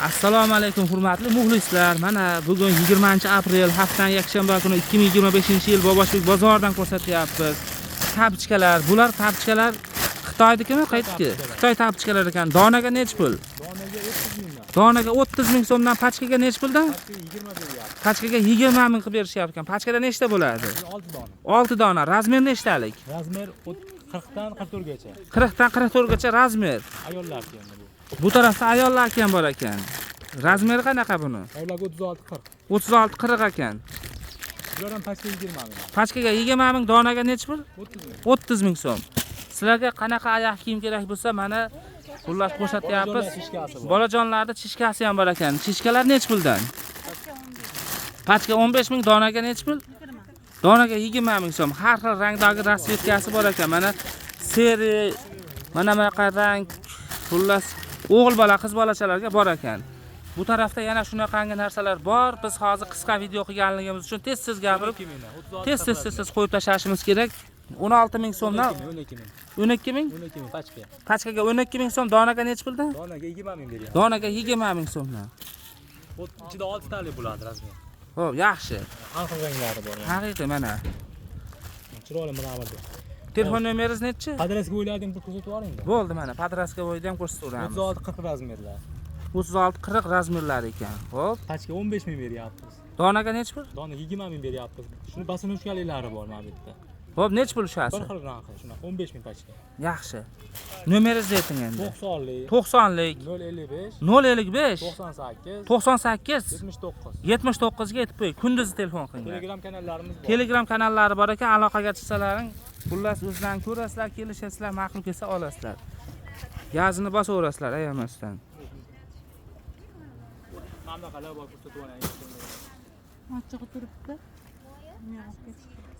Assalomu alaykum, hurmatli muxlislar. Mana bugun 20-aprel, haftaning yakshanba kuni, 2025-yil Boboshbek bozoridan ko'rsatyapmiz. Tapochkalar, bular tapochkalar Xitoynikimi, qaytiki? Xitoy tapochkalar ekan. Donaga nechi pul? Donaga 30 mingdan. Donaga 30 ming so'mdan, pachkaga nechi puldan? Pachka 20 beryapti. Pachkaga 20 ming qilib berishyapti ekan. Pachkada nechta bo'ladi? 6 dona. 6 dona. Razmer nechtalik? Razmer 40 dan 44 gacha. 40 dan 44 gacha razmer. Ayollarki endi bu. Bu tarafda ayollarniki ham bor ekan. Razmeri qanaqa buni? Ayollarga 36 40. 36 40 ekan. Bular ham pachka 20 ming. Pachkaga 20 ming, donaga nechi pul? 30 ming. 30 ming so'm. Sizlarga qanaqa oyoq kiyim kerak bo'lsa, mana xullas ko'rsatyapmiz. Bolajonlar chishkasi bor. Bolajonlarda chishkasi ham bor ekan. Chishkalar nechi puldan? Pachka 15 ming, donaga nechi pul? Donaga 20 ming so'm. Har xil rangdagi rasvetkasi bor ekan. Mana seri, mana bunaqa rang, xullas o'g'il bola, qiz bolachalarga bor ekan. Bu tarafda yana shunaqangi narsalar bor. Biz hozir qisqa video qilganligimiz uchun tez-tez gapirib, 12 mingdan. 36 tez tez tez tez qo'yib tashlashimiz kerak. 16 ming so'mdan. 12 ming. 12 ming. 12 ming pachka. Pachkaga 12 ming so'm, donaga nechi puldan? Donaga 20 ming beryapti. Donaga 20 ming so'mdan. Ichida 6 talik bo'ladi razmer. Xo'p, yaxshi. Har xil ranglari bor. Yani. Haqiqiy mana. Chiroyli mramorda. Telefon nomeringiz nechi? Adresga o'yladim, bir ko'rsatib yuboring. Bo'ldi, mana podrazka bo'yicha ham ko'rsataveramiz. 36 40 razmerlar. 36 40 razmerlar ekan. Xo'p, Pachka 15 ming beryapmiz. Donaga nechi pul? Dona 20 ming beryapmiz. Shuni basinuchkaliklari bor mana bu yerda. Xo'p, nechi pul Bir ushasi? xil narxi shunaqa 15 ming pachka. Yaxshi. Nomeringizni ayting endi. 90lik 90lik 055 055 98 98 79. 79 ga yetib qo'y. Kunduzi telefon qilinglar. Telegram kanallarimiz bor. Telegram kanallari bor ekan, aloqaga chiqsalaring, xullas o'zlaring ko'rasizlar, kelishasizlar, ma'qul kelsa olasizlar. Gazini bosaverasizlar ayamasdan. Mana bunaqalar bor, ko'rsatib yuboring. Ochig'i turibdi. Buyog'i ketdi.